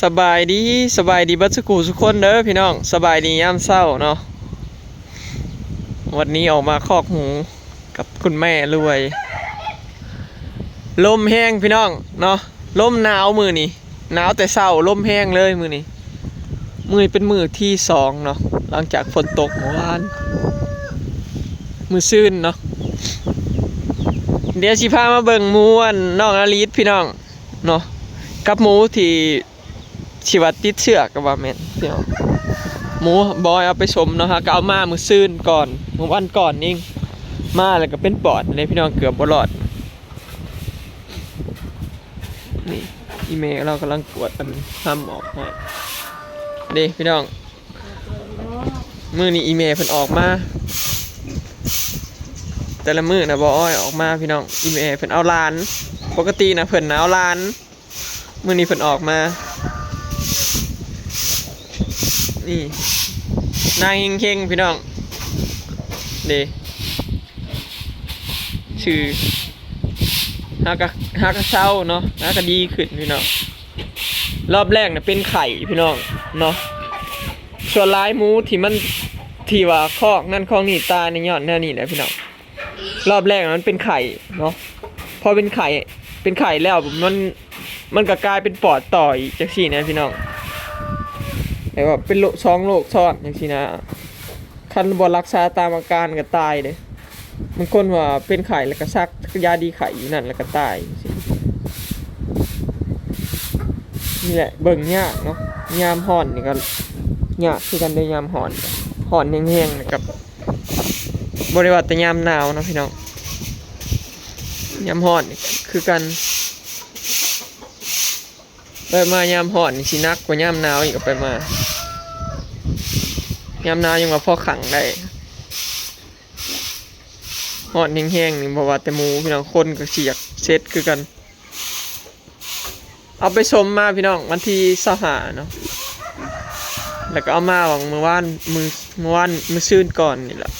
ສະບາຍດີ ສະບາຍດີເບິດສູ່ຄູ່ສູ່ຄົນເດີພີ່ນ້ອງ ສະບາຍດີຍາມເຊົ້າເນາະ. ວັນນີ້ອອກມາຄອກໝູກັບຄຸນແມ່ລວຍ. ລົມແຮງພີ່ນ້ອງເນາະ ລົມໜາວມື້ນີ້ ໜາວແຕ່ເຊົ້າ ລົມແຮງເລີຍມື້ນີ້. ມື້ນີ້ເປັນມື້ທີສອງເນາະ ຫຼັງຈາກຝົນຕົກມື້ວານ ມື້ຊືນເນາະ. ດຽວຊິພາມາເບິ່ງໝູອັນນ້ອງອາລິດພີ່ນ້ອງເນາະ ກັບໝູທີ່ ຊິວ່າຕິດເຊື້ອກໍວ່າແມ່ນພີ່ນ້ອງ. ໝູບອຍເອົາໄປສົມເນາະ ຫາກໍເອົາມາມື້ຊືນກ່ອນ ມື້ວັນກ່ອນເອງ ມາແລ້ວກໍເປັນປອດເດ້ພີ່ນ້ອງ ເກືອບບໍ່ລອດ. ນີ້ອີ່ແມ່ລາວກຳລັງກວດອັນຮຳອອກໃຫ້ເດ້ພີ່ນ້ອງ. ມື້ນີ້ອີ່ແມ່ເພິ່ນອອກມາ ແຕ່ລະມື້ນະ ບໍ່ອ້ອຍອອກມາພີ່ນ້ອງ. ອີ່ແມ່ເພິ່ນເອົາຫຼານ ປົກກະຕິນະເພິ່ນນະເອົາຫຼານ ມື້ນີ້ເພິ່ນອອກມາ. ນີ້ນາງເຮັງໆ ພີ່ນ້ອງເດ້ ຊື່ ຫາກະ ຫາກະເຊົາເນາະ ຫາກະດີຂຶ້ນພີ່ນ້ອງ. ລອບແລກນະເປັນໄຂ້ພີ່ນ້ອງເນາະ. ສ່ວນຫຼາຍໝູທີ່ມັນ ທີ່ວ່າຄອກນັ້ນຄອກນີ້ຕາຍນີ້ ຍ້ອນແນວນີ້ແຫຼະພີ່ນ້ອງ. ລອບແລກມັນເປັນໄຂ້ເນາະ ພໍເປັນໄຂ້ ເປັນໄຂ້ແລ້ວມັນ ມັນກໍກາຍເປັນປອດຕໍ່ອີກຈັ່ງຊີ້ນະພີ່ນ້ອງ. ແບບວ່າເປັນໂລກ ສອງໂລກຊ້ອນຈັ່ງຊີ້ນະ ຄັນບໍ່ລັກສາຕາມອາການກໍຕາຍເດ້. ບາງຄົນວ່າເປັນໄຂ້ແລ້ວກໍສັກຢາດີໄຂ້ຢູ່ນັ້ນແລ້ວກໍຕາຍ. ນີ້ແຫຼະເບິ່ງຍາກເນາະ ຍາມຮ້ອນນີ້ກໍຍາກຄືກັນເດ້. ຍາມຮ້ອນ ຮ້ອນແຮງໆ ນີ້ກໍບໍ່ໄດ້ວ່າແຕ່ຍາມໜາວເນາະພີ່ນ້ອງ ຍາມຮ້ອນນີ້ຄືກັນ. ໄປມາຍາມຮ້ອນນີ້ຊິໜັກກວ່າຍາມໜາວອີກ ໄປມາ ຍາມໜາວຍັງວ່າພໍຂັງໄດ້. ຮ້ອນແຮງໆນີ້ບໍ່ວ່າແຕ່ໝູພີ່ນ້ອງ ຄົນກໍຊິຢາກເສັດຄືກັນ. ເອົາໄປສົມມາພີ່ນ້ອງ ວັນທີຊາວຫ້າເນາະ ແລ້ວກໍເອົາມາຫວ່າງມື້ວານ ມື້ ມື້ວານ ມື້ຊືນກ່ອນນີ້ແຫຼະ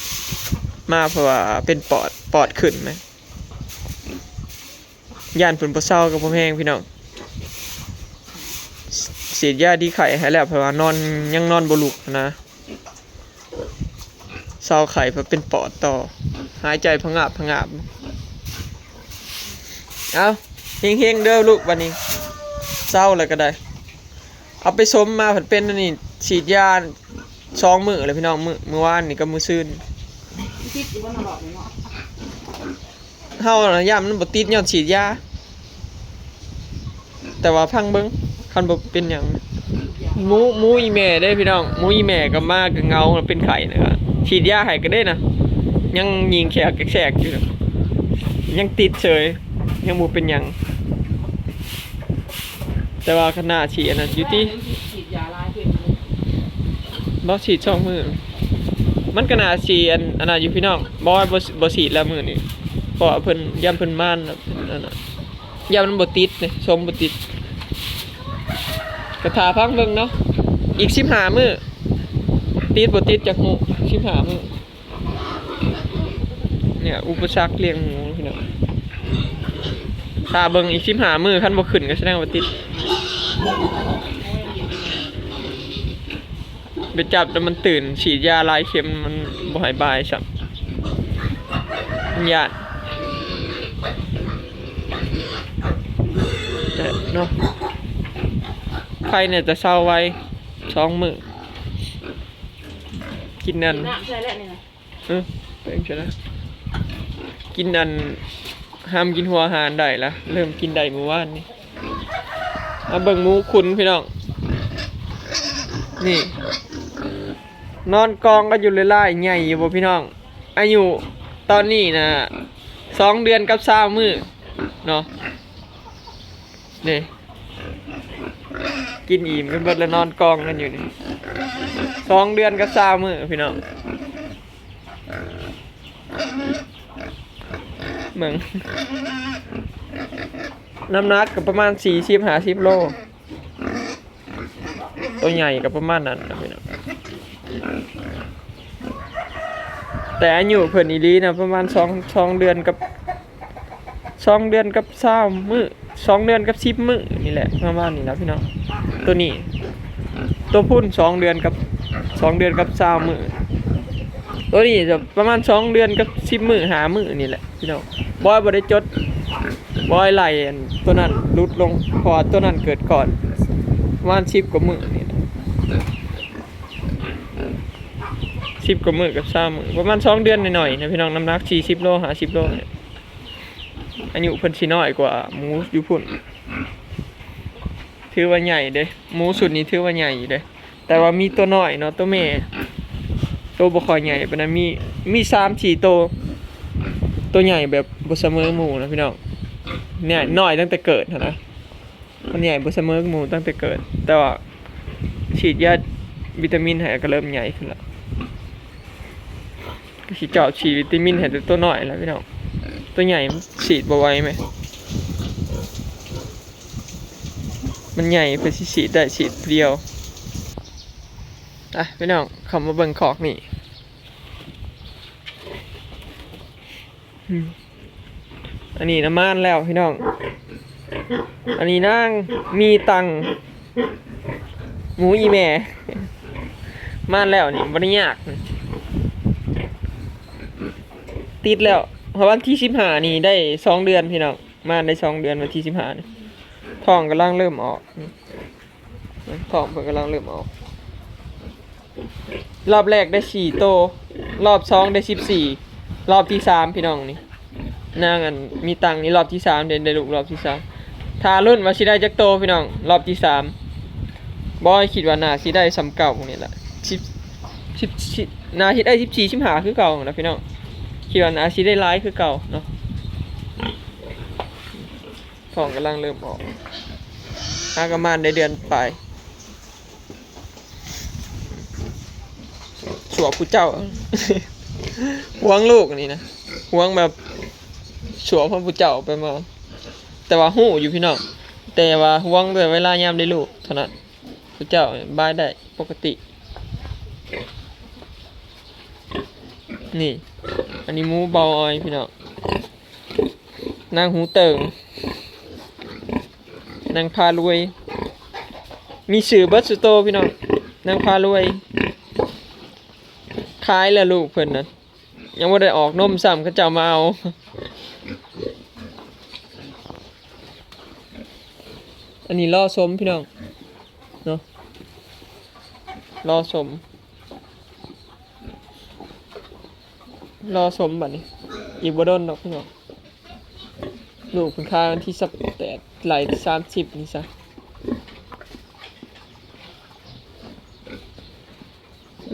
ມາເພາະວ່າເປັນປອດ ປອດຂຶ້ນນະ. ຢ້ານເພິ່ນບໍ່ເຊົາກັບຜົມແຮງພີ່ນ້ອງ. ສີດຢາດີໄຂ້ໃຫ້ແລ້ວ ເພາະວ່ານອນ ຍັງນອນບໍ່ລຸກນະ ເຊົາໄຂ້ເພິ່ນເປັນປອດຕໍ່ ຫາຍໃຈຜະງາບຜະງາບ. ເອົາ ເຮັງໆເດີລູກ ບັດນີ້ເຊົາແລ້ວກໍໄດ້. ເອົາໄປສົມມາ ເພິ່ນເປັນອັນນີ້ ສີດຢາສອງມື້ແລ້ວພີ່ນ້ອງ ມື້ ມື້ວານນີ້ກັບມື້ຊືນ. ຕິດຢູ່ບໍ່ນະ ລອບນີ້ເນາະ ເຮົານະຢ້ານມັນບໍ່ຕິດຍ້ອນສີດຢາ ແຕ່ວ່າຟັງເບິ່ງ ຄັນບໍ່ເປັນຫຍັງ. ໝູ ໝູອີ່ແມ່ເດ້ພີ່ນ້ອງ ໝູອີ່ແມ່ກໍມາກໍເຫງົາ ເປັນໄຂ້ນະ ສີດຢາໃຫ້ກໍເດ້ນະ ຍັງຍິງແຂກແຂກຢູ່ນະ ຍັງຕິດເສີຍ ຍັງບໍ່ເປັນຫຍັງ. ແຕ່ວ່າຂະໜາດສີດອັນນັ້ນຢູ່ຕິ ສີດຢາຫຼາຍເທື່ອ ບໍ່ ສີດສອງມື້ ມັນຂະໜາດສີດອັນ ອັນນັ້ນຢູ່ພີ່ນ້ອງ. ບໍ່ ບໍ່ ບໍ່ສີດແລ້ວມື້ນີ້ ເພາະວ່າເພິ່ນ ຢ້ານເພິ່ນມານ ອັນນັ້ນ ຢ້ານມັນບໍ່ຕິດນີ້ ສົມບໍ່ຕິດ. ກໍຖ້າຟັງເບິ່ງເນາະ ອີກສິບຫ້າມື້ ຕິດບໍ່ຕິດຈັກຮູ້ ສິບຫ້າມື້. ເນ່ຍ ອຸປະສັກລ້ຽງໝູພີ່ນ້ອງ ຖ້າເບິ່ງອີກສິບຫ້າມື້ ຄັນບໍ່ຂຶ້ນກໍສະແດງວ່າຕິດ. ໄປຈັບແລ້ວມັນຕື່ນ ສີດຢາຫຼາຍເຂັມ ມັນບໍ່ໃຫ້ບາຍຊ້ຳ ມັນຢ້ານ. ແຕ່ເນາະ ໄຂ້ແນ່ຈະເຊົາໄວ ສອງມື້ ກິນນັ້ນ ນ້ຳໃສ່ແລ້ວນີ້ນະ. ເອີ ແປງຊະນະ ກິນອັນ ຫ້າມກິນຫົວອາຫານໄດ້ລະ ເລີ່ມກິນໄດ້ມື້ວານນີ້. ມາເບິ່ງໝູຂຸນພີ່ນ້ອງ ນີ້ ນອນກອງກັນຢູ່ຫຼາຍໆ ໃຫຍ່ຢູ່ບໍ່ພີ່ນ້ອງ? ອາຍຸຕອນນີ້ນະ ສອງເດືອນກັບຊາວມື້ເນາະ. ນີ້ ກິນອີ່ມກັນເບິດແລ້ວ ນອນກອງກັນຢູ່ນີ້ ສອງເດືອນກັບຊາວມື້ພີ່ນ້ອງ. ເບິ່ງ ນ້ຳໜັກກໍປະມານສີ່ສິບ ຫ້າສິບໂລ ໂຕໃຫຍ່ກໍປະມານນັ້ນນະພີ່ນ້ອງ. ແຕ່ອາຍຸເພິ່ນອີ່ຫຼີນະ ປະມານສອງ ສອງເດືອນກັບ ສອງເດືອນກັບຊາວມື້ ສອງເດືອນກັບສິບມື້ນີ້ແຫຼະ ປະມານນີ້ລະພີ່ນ້ອງ. ໂຕນີ້ ໂຕພຸ້ນສອງເດືອນກັບ ສອງເດືອນກັບຊາວມື້ ໂຕນີ້ຈະປະມານສອງເດືອນກັບສິບມື້ ຫ້າມື້ນີ້ແຫຼະພີ່ນ້ອງ. ບອຍບໍ່ໄດ້ຈົດ ບອຍໄລ່ອັນໂຕນັ້ນຫຼຸດລົງ ເພາະວ່າໂຕນັ້ນເກີດກ່ອນ ປະມານສິບກວ່າມື້ນີ້ແຫຼະ ສິບກວ່າມື້ກັບຊາວມື້ ປະມານສອງເດືອນໜ້ອຍໆນະພີ່ນ້ອງ. ນ້ຳໜັກສີ່ສິບໂລ ຫ້າສິບໂລນີ້ ອາຍຸເພິ່ນຊິນ້ອຍກວ່າໝູຢູ່ພຸ້ນ ຖືວ່າໃຫຍ່ເດ້ ໝູຊຸດນີ້ຖືວ່າໃຫຍ່ຢູ່ເດ້ ແຕ່ວ່າມີໂຕນ້ອຍເນາະ ໂຕແມ່ ໂຕບໍ່ຄ່ອຍໃຫຍ່ປານໃດ ມີ ມີສາມສີ່ໂຕ ໂຕໃຫຍ່ແບບບໍ່ສະເໝີໝູນະພີ່ນ້ອງ. ໃຫຍ່ ນ້ອຍຕັ້ງແຕ່ເກີດຫັ້ນນະ ມັນໃຫຍ່ບໍ່ສະເໝີໝູຕັ້ງແຕ່ເກີດ ແຕ່ວ່າສີດຢາວິຕາມິນໃຫ້ກໍເລີ່ມໃຫຍ່ຂຶ້ນລະ. ກໍຊິຈອບສີດວິຕາມິນໃຫ້ແຕ່ໂຕນ້ອຍລະພີ່ນ້ອງ ໂຕໃຫຍ່ມັນສີດບໍ່ໄຫວແມ ມັນໃຫຍ່ ເພິ່ນຊິສີດໄດ້ ສີດຜູ້ດຽວ. ອ່ະ ພີ່ນ້ອງ ເຂົ້າມາເບິ່ງຄອກນີ້ ອືມ ອັນນີ້ນະມານແລ້ວພີ່ນ້ອງ ອັນນີ້ນາງມີຕັງ ໝູອີ່ແມ່ ມານແລ້ວນີ້ ບໍ່ໄດ້ຍາກ ຕິດແລ້ວ ເພາະວັນທີສິບຫ້ານີ້ໄດ້ສອງເດືອນພີ່ນ້ອງ. ມາໄດ້ສອງເດືອນ ວັນທີສິບຫ້ານີ້ ທ້ອງກຳລັງເລີ່ມອອກ ທ້ອງເພິ່ນກຳລັງເລີ່ມອອກ. ລອບແລກໄດ້ສີ່ໂຕ ລອບສອງໄດ້ສິບສີ່ ລອບທີສາມພີ່ນ້ອງນີ້ ນາງອັນມີຕັງນີ້ ລອບທີສາມເດ້ ໄດ້ລູກລອບທີສາມ. ຖ້າລຸ້ນວ່າຊິໄດ້ຈັກໂຕພີ່ນ້ອງ ລອບທີສາມ ບອຍຄິດວ່າໜ້າຊິໄດ້ສ່ຳເກົ່ານີ້ແຫຼະ ສິບ ສິບ ໜ້າຊິໄດ້ສິບສີ່ ສິບຫ້າຄືເກົ່ານະພີ່ນ້ອງ ຄິດວ່າໜ້າຊິໄດ້ຫຼາຍຄືເກົ່າເນາະ. ທ້ອງກຳລັງເລີ່ມອອກ ຫາກະມານໄດ້ເດືອນປາຍ. ຊົ່ວຜູ້ເຈົ້າ ຫວງລູກນີ້ນະ ຫວງແບບຊົ່ວພວກຜູ້ເຈົ້າໄປມາ ແຕ່ວ່າຮູ້ຢູ່ພີ່ນ້ອງ ແຕ່ວ່າຫວງແຕ່ເວລາຍາມໄດ້ລູກເທົ່ານັ້ນ ຜູ້ເຈົ້າບາຍໄດ້ປົກກະຕິ. ນີ້ ອັນນີ້ໝູເບົາອອຍພີ່ນ້ອງ ນາງຫູເຕີງ ນາງພາລວຍ ມີຊື່ເບິດສູ່ໂຕພີ່ນ້ອງ ນາງພາລວຍ. ຂາຍແລ້ວລູກເພິ່ນນະ ຍັງບໍ່ໄດ້ອອກນົມຊ້ຳ ເຂົາເຈົ້າມາເອົາ. ອັນນີ້ລໍສົມພີ່ນ້ອງເນາະ ລໍສົມ ລໍສົມບັດນີ້ ອີກບໍ່ດົນດອກພີ່ນ້ອງ. ລູກເພິ່ນຂາຍວັນທີຊາວແປດ ໄລ່ສາມສິບນີ້ຊະ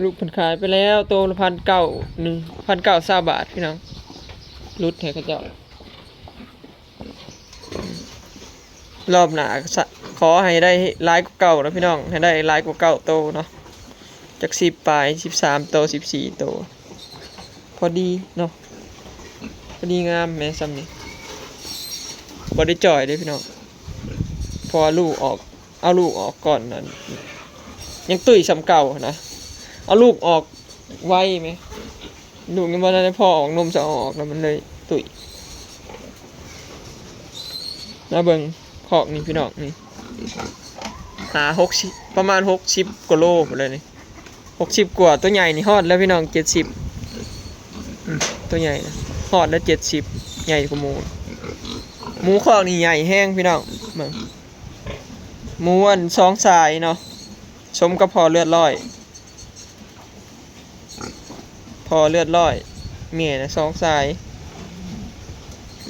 ລູກເພິ່ນຂາຍໄປແລ້ວ ໂຕລະພັນເກົ້າ ໜຶ່ງພັນເກົ້າຊາວບາດພີ່ນ້ອງ ຫຼຸດໃຫ້ເຂົາເຈົ້າ. ລອບໜ້າ ສະ ຂໍໃຫ້ໄດ້ຫຼາຍກວ່າເກົ່ານະພີ່ນ້ອງ ໃຫ້ໄດ້ຫຼາຍກວ່າເກົ້າໂຕເນາະ ຈັກສິບປາຍ ສິບສາມໂຕ ສິບສີ່ໂຕ ພໍດີເນາະ ພໍດີງາມແມ່ ສ່ຳນີ້ ບໍ່ໄດ້ຈ່ອຍເດ້ພີ່ນ້ອງ ເພາະວ່າລູກອອກ ເອົາລູກອອກກ່ອນນັ້ນ ຍັງຕຸ້ຍສ່ຳເກົ່າຫັ້ນນະ ເອົາລູກອອກໄວແມ ລູກຍັງບໍ່ທັນໄດ້ພໍອອກນົມ ສະເອົາອອກແລ້ວມັນເລີຍຕຸ້ຍ. ມາເບິ່ງຄອກນີ້ພີ່ນ້ອງ ນີ້ ຫາ ຫົກສິບ ປະມານຫົກສິບກວ່າໂລພຸ້ນແຫຼະນີ້ ຫົກສິບກວ່າ ໂຕໃຫຍ່ນີ້ຮອດແລ້ວພີ່ນ້ອງ ເຈັດສິບ ອືມ ໂຕໃຫຍ່ນະ ຮອດແລ້ວເຈັດສິບ ໃຫຍ່ກວ່າໝູ ໝູຄອກນີ້ໃຫຍ່ແຮງພີ່ນ້ອງ. ເບິ່ງ ໝູອັນສອງສາຍເນາະ ສົມກັບພໍ່ເລືອດຮ້ອຍ ພໍ່ເລືອດຮ້ອຍ ແມ່ນະສອງສາຍ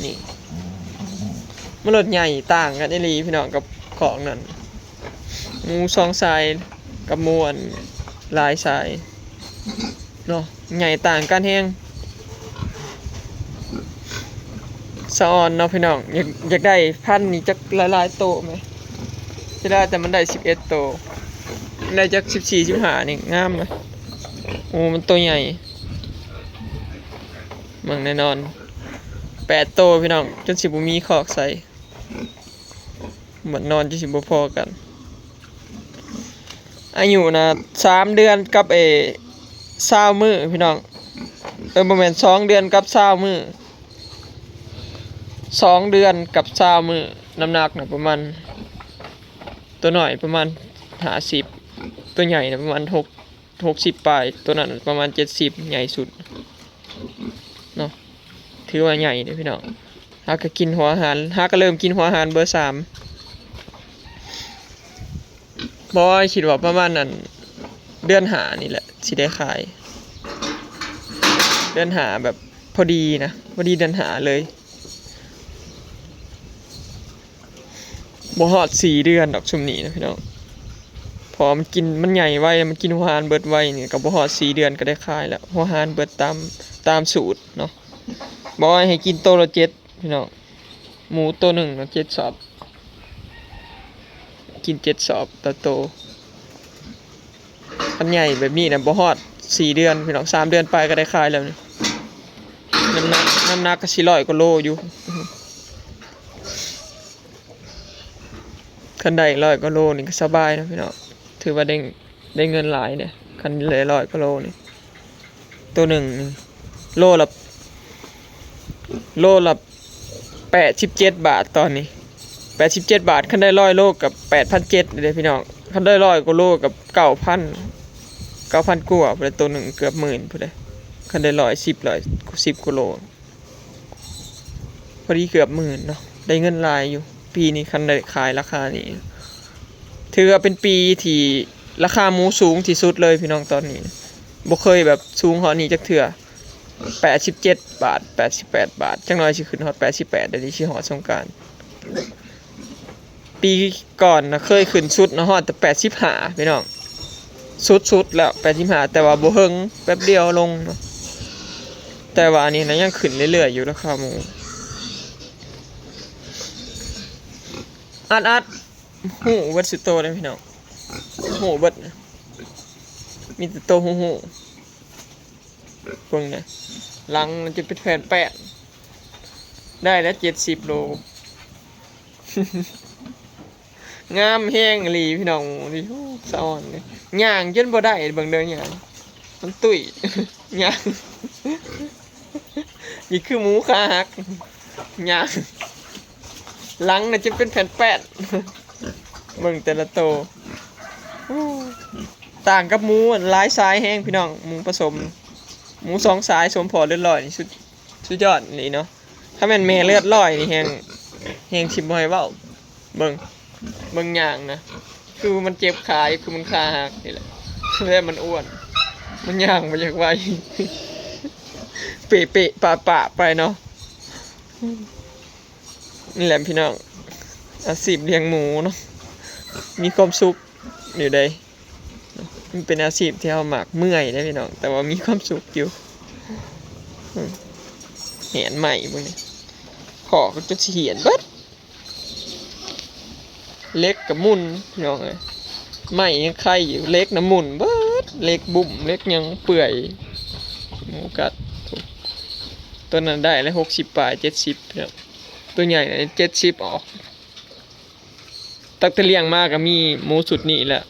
ນີ້ ມັນໂລດໃຫຍ່ຕ່າງກັນອີ່ຫຼີພີ່ນ້ອງ ກັບຂອງນັ້ນ ໝູສອງສາຍກັບໝູອັນຫຼາຍສາຍເນາະ ໃຫຍ່ຕ່າງກັນແຮງ. ສະອອນເນາະພີ່ນ້ອງ ຢາກ ຢາກໄດ້ພັນນີ້ຈັກຫຼາຍໆໂຕແມ ຊິໄດ້ ແຕ່ມັນໄດ້ສິບເອັດໂຕ ໄດ້ຈັກສິບສີ່ ສິບຫ້ານີ້ງາມນະ. ໂອ້ ມັນໂຕໃຫຍ່ ເບິ່ງແນ່ນອນ ແປດໂຕພີ່ນ້ອງ ຈົນຊິບໍ່ມີຄອກໃສ່ ບັດນອນຈະຊິບໍ່ພໍກັນ. ອາຍຸນະ ສາມເດືອນກັບ ເອີ ຊາວມື້ພີ່ນ້ອງ ເອີ ບໍ່ແມ່ນ ສອງເດືອນກັບຊາວມື້ ສອງເດືອນກັບຊາວມື້ ນ້ຳໜັກນະປະມານ ໂຕນ້ອຍປະມານ ຫ້າສິບ ຕົວໃຫຍ່ນະປະມານຫົກ ຫົກສິບປາຍ ຕົວນັ້ນປະມານເຈັດສິບ ໃຫຍ່ສຸດເນາະ ຖືວ່າໃຫຍ່ເດ້ພີ່ນ້ອງ. ຫາກະກິນຫົວອາຫານ ຫາກະເລີ່ມກິນຫົວອາຫານເບີສາມ ບໍ່ ຄິດວ່າປະມານນັ້ນ ເດືອນຫ້ານີ້ແຫຼະ ຊິໄດ້ຂາຍ ເດືອນຫ້າແບບພໍດີນະ ພໍດີເດືອນຫ້າເລີຍ. ບໍ່ຮອດສີ່ເດືອນດອກຊຸມນີ້ນະພີ່ນ້ອງ ເພາະວ່າມັນກິນ ມັນໃຫຍ່ໄວ ມັນກິນຫົວອາຫານເບິດໄວນີ້ ກະບໍ່ຮອດສີ່ເດືອນກະໄດ້ຂາຍແລ້ວ ຫົວອາຫານເບິດຕາມ ຕາມສູດເນາະ. ບໍ່ໃຫ້ກິນໂຕລະເຈັດພີ່ນ້ອງ ໝູໂຕໜຶ່ງນະ ເຈັດສອບ ກິນເຈັດສອບຕໍ່ໂຕ. ຄັນໃຫຍ່ແບບນີ້ນະ ບໍ່ຮອດສີ່ເດືອນພີ່ນ້ອງ ສາມເດືອນປາຍກະໄດ້ຂາຍແລ້ວນີ້. ນ້ຳໜັກ ນ້ຳໜັກກະສີ່ຮ້ອຍກວ່າໂລຢູ່ ຄັນໄດ້ຮ້ອຍກວ່າໂລນີ້ກະສະບາຍເນາະພີ່ນ້ອງ ຖືວ່າໄດ້ ໄດ້ເງິນຫຼາຍເດ້ ຄັນໄດ້ຮ້ອຍກວ່າໂລນີ້. ໂຕໜຶ່ງນີ້ ໂລລະ ໂລລະແປດສິບເຈັດບາດຕອນນີ້ ແປດສິບເຈັດບາດ ຄັນໄດ້ຮ້ອຍໂລກະແປດພັນເຈັດເດ້ພີ່ນ້ອງ ຄັນໄດ້ຮ້ອຍກວ່າໂລກະເກົ້າພັນ ເກົ້າພັນກວ່າພຸ້ນແຫຼະ ໂຕໜຶ່ງເກືອບໝື່ນພຸ້ນເດ້. ຄັນໄດ້ຮ້ອຍສິບ ຮ້ອຍສິບກວ່າໂລ ພໍດີເກືອບໝື່ນເນາະ ໄດ້ເງິນຫຼາຍຢູ່. ປີນີ້ຄັນໄດ້ຂາຍລາຄານີ້ ຖືວ່າເປັນປີທີ່ລາຄາໝູສູງທີ່ສຸດເລີຍພີ່ນ້ອງ ຕອນນີ້ ບໍ່ເຄີຍແບບສູງເທົ່ານີ້ຈັກເທື່ອ. ແປດສິບເຈັດບາດ ແປດສິບແປດບາດ ຈັກໜ້ອຍຊິຂຶ້ນຮອດແປດສິບແປດ ດຽວນີ້ຊິຮອດສົງການ. ປີກ່ອນນະເຄີຍຂຶ້ນສຸດນະ ຮອດແຕ່ແປດສິບຫ້າພີ່ນ້ອງ ສຸດໆແລ້ວແປດສິບຫ້າ ແຕ່ວ່າບໍ່ເຖິງ ແປັບດຽວລົງເນາະ. ແຕ່ວ່າອັນນີ້ນະຍັງຂຶ້ນເລື້ອຍໆຢູ່ລາຄາໝູ. ອັດໆ ຮູ້ເບິດຊຸໂຕເດ້ພີ່ນ້ອງ ຮູ້ເບິດນະ ມີແຕ່ໂຕຮູ້ໆ. ເບິ່ງນະ ຫຼັງມັນຈະເປັນແຜ່ນແປ້ງ ໄດ້ແລ້ວເຈັດສິບໂລ ງາມແຮງອີ່ຫຼີພີ່ນ້ອງ. ນີ້ ໂອ້ ສະອອນເດ້ ຍ່າງຈົນບໍ່ໄດ້ ເບິ່ງເດີ ຍ່າງ ມັນຕຸ້ຍ ຍ່າງ ນີ້ຄືໝູຂາຫັກ ຍ່າງ ຫຼັງນະຈະເປັນແຜ່ນແປ້ງ ເບິ່ງແຕ່ລະໂຕ ໂອ້ ຕ່າງກັບໝູຫຼາຍສາຍແຮງພີ່ນ້ອງ ໝູປະສົມ ໝູສອງສາຍສົມພໍ່ເລືອດລອຍນີ້ ສຸດ ສຸດຍອດອີ່ຫຼີເນາະ. ຖ້າແມ່ນແມ່ເລືອດລອຍນີ້ແຮງ ແຮງຊິບໍ່ໃຫ້ເວົ້າ. ເບິ່ງ ເບິ່ງຍ່າງນະ ຄືມັນເຈັບຂາຢູ່ ຄືມັນຂາຫັກນີ້ແຫຼະ ແລ້ວມັນອ້ວນ ມັນຍ່າງບໍ່ຢາກໄວ ເປະໆປະໆໄປເນາະ. ນີ້ແຫຼະພີ່ນ້ອງ ອາຊີບລ້ຽງໝູເນາະ ມີຄວາມສຸກຢູ່ເດ້. ມັນເປັນອາຊີບທີ່ເຮົາມັກ ເມື່ອຍເດ້ພີ່ນ້ອງ ແຕ່ວ່າມີຄວາມສຸກຢູ່. ອືມ ແຫນໄມ້ເບິ່ງນີ້ ຂໍ້ກະຈົນຊິຫຽນເບິດ ເຫຼັກກະໝຸ່ນພີ່ນ້ອງເອີຍ ໄມ້ຍັງໄຄຢູ່ ເຫຼັກນະໝຸ່ນເບິດ ເຫຼັກບຸ້ມ ເຫຼັກຫຍັງເປື່ອຍ ໝູກັດ. ໂຕນັ້ນໄດ້ແລ້ວຫົກສິບປາຍ ເຈັດສິບພີ່ນ້ອງ ໂຕໃຫຍ່ນະເຈັດສິບອອກ. ຕັ້ງແຕ່ລ້ຽງມາກະມີໝູຊຸດນີ້ແຫຼະ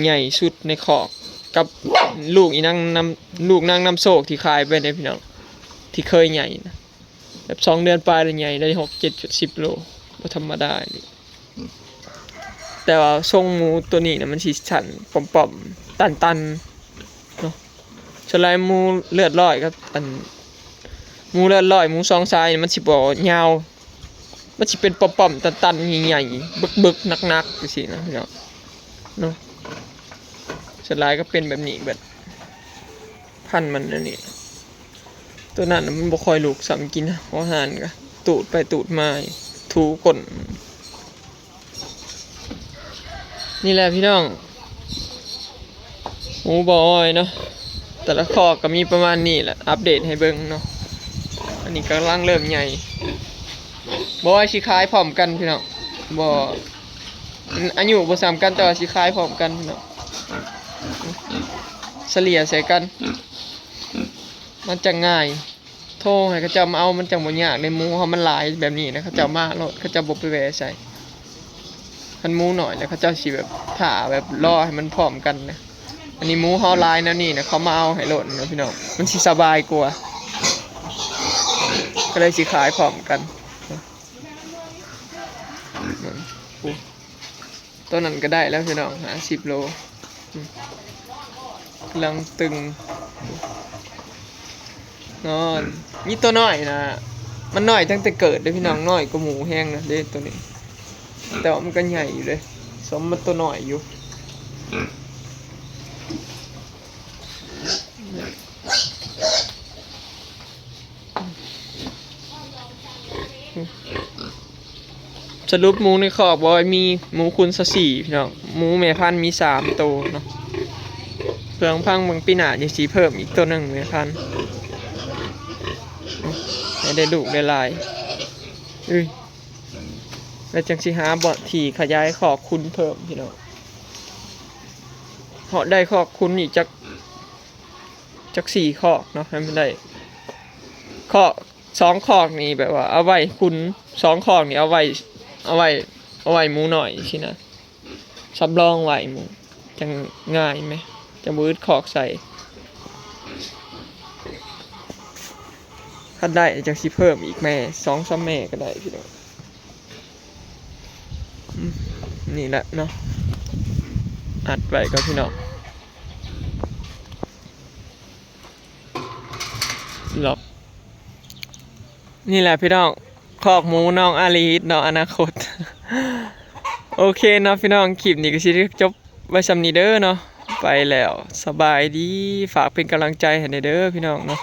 ໃຫຍ່ສຸດໃນຄອກ ກັບລູກອີນາງນຳ ລູກນາງນຳໂຊກທີ່ຂາຍໄປເດ້ພີ່ນ້ອງ ທີ່ເຄີຍໃຫຍ່ນະ ແບບສອງເດືອນປາຍລະໃຫຍ່ໄດ້ຫົກ ເຈັດ ແປດ ສິບໂລ ບໍ່ທຳມະດາອີ່ຫຼີ. ແຕ່ວ່າຊົງໝູໂຕນີ້ນະ ມັນຊິສັ້ນ ປ້ອມໆ ຕັນໆ ເນາະ. ສ່ວນຫຼາຍໝູເລືອດລອຍກັບອັນ ໝູເລືອດລອຍ ໝູສອງສາຍນີ້ ມັນຊິບໍ່ຍາວ ມັນຊິເປັນປ້ອມໆ ຕັນໆ ໃຫຍ່ໆ ບຶກໆ ໜັກໆ ຈັ່ງຊີ້ນະພີ່ນ້ອງເນາະ. ສ່ວນຫຼາຍກະເປັນແບບນີ້ເບິດ ພັນມັນອັນນີ້. ໂຕນັ້ນນະມັນບໍ່ຄ່ອຍລຸກຊ້ຳ ກິນຫົວອາຫານກະຕູດໄປຕູດມາ ຖູກົ້ນ. ນີ້ແຫຼະພີ່ນ້ອງ ໝູບໍ່ອອຍເນາະ ແຕ່ລະຄອກກະມີປະມານນີ້ແຫຼະ ອັບເດດໃຫ້ເບິ່ງເນາະ. ອັນນີ້ກຳລັງເລີ່ມໃຫຍ່ ບໍ່ອອຍຊິຂາຍພ້ອມກັນພີ່ນ້ອງ ບໍ່ ອາຍຸບໍ່ສ່ຳກັນ ແຕ່ວ່າຊິຂາຍພ້ອມກັນພີ່ນ້ອງ ສະເລ່ຍໃສ່ກັນ ມັນຈັ່ງງ່າຍ. ໂທໃຫ້ເຂົາເຈົ້າມາເອົາ ມັນຈັ່ງບໍ່ຍາກເດ້. ໝູເຮົາມັນຫຼາຍແບບນີ້ນະ ເຂົາເຈົ້າມາໂລດ ເຂົາເຈົ້າບໍ່ໄປແວ່ໃສ. ຄັນໝູໜ້ອຍແລ້ວ ເຂົາເຈົ້າຊິແບບຖ້າແບບລໍໃຫ້ມັນພ້ອມກັນນະ. ອັນນີ້ໝູເຮົາຫຼາຍແນວນີ້ນະ ເຂົາມາເອົາໃຫ້ໂລດນະພີ່ນ້ອງ ມັນຊິສະບາຍກວ່າ ກະເລີຍຊິຂາຍພ້ອມກັນ. ໂອ້ ໂຕນັ້ນກໍໄດ້ແລ້ວພີ່ນ້ອງ ຫ້າສິບໂລ. ອືມ ກຳລັງຕຶງ ນອນ. ມີໂຕນ້ອຍນະ ມັນນ້ອຍຕັ້ງແຕ່ເກີດເດ້ພີ່ນ້ອງ ນ້ອຍກວ່າໝູແຮງນະເດ້ໂຕນີ້ ແຕ່ວ່າມັນກໍໃຫຍ່ຢູ່ເດ້ ສົມມັນໂຕນ້ອຍຢູ່. ສະຫຼຸບໝູໃນຄອກບໍ່ມີ ໝູຄູນຊາວສີ່ພີ່ນ້ອງ ໝູແມ່ພັນມີສາມໂຕເນາະ. ເພື່ອຟັງເບິ່ງປີໜ້າຍັງຊິເພີ່ມອີກໂຕໜຶ່ງແມ່ພັນ ໃຫ້ໄດ້ລູກຫຼາຍໆ. ເອີຍ ແລ້ວຈັ່ງຊິຫາບ່ອນທີ່ຂະຫຍາຍຄອກຂຸນເພີ່ມພີ່ນ້ອງ ເພາະໄດ້ຄອກຂຸນອີກຈັກ ຈັກສີ່ຄອກເນາະ ໃຫ້ມັນໄດ້ຄອກ ສອງຄອກນີ້ແບບວ່າເອົາໄວ້ຂຸນ ສອງຄອກນີ້ເອົາໄວ້ ເອົາໄວ້ ເອົາໄວ້ໝູນ້ອຍຊີ້ນະ ສຳລອງໄວ້ໝູ ຈັ່ງງ່າຍແມ ຈັ່ງບໍ່ອຶດຄອກໃສ່. ຄັນໄດ້ຈັ່ງຊິເພີ່ມອີກແມ່ ສອງສາມແມ່ກໍໄດ້ພີ່ນ້ອງ. ອືມ ນີ້ແຫຼະເນາະ ອັດໄວ້ກ່ອນພີ່ນ້ອງ ລັອກ. ນີ້ແຫຼະພີ່ນ້ອງ ຄອກໝູນ້ອງອາລີດເນາະ ອະນາຄົດ. ໂອເຄເນາະພີ່ນ້ອງ ຄລິບນີ້ກໍຊິໄດ້ຈົບໄວ້ສ່ຳນີ້ເດີເນາະ ໄປແລ້ວ ສະບາຍດີ. ຝາກເປັນກຳລັງໃຈໃຫ້ແດ່ເດີພີ່ນ້ອງເນາະ.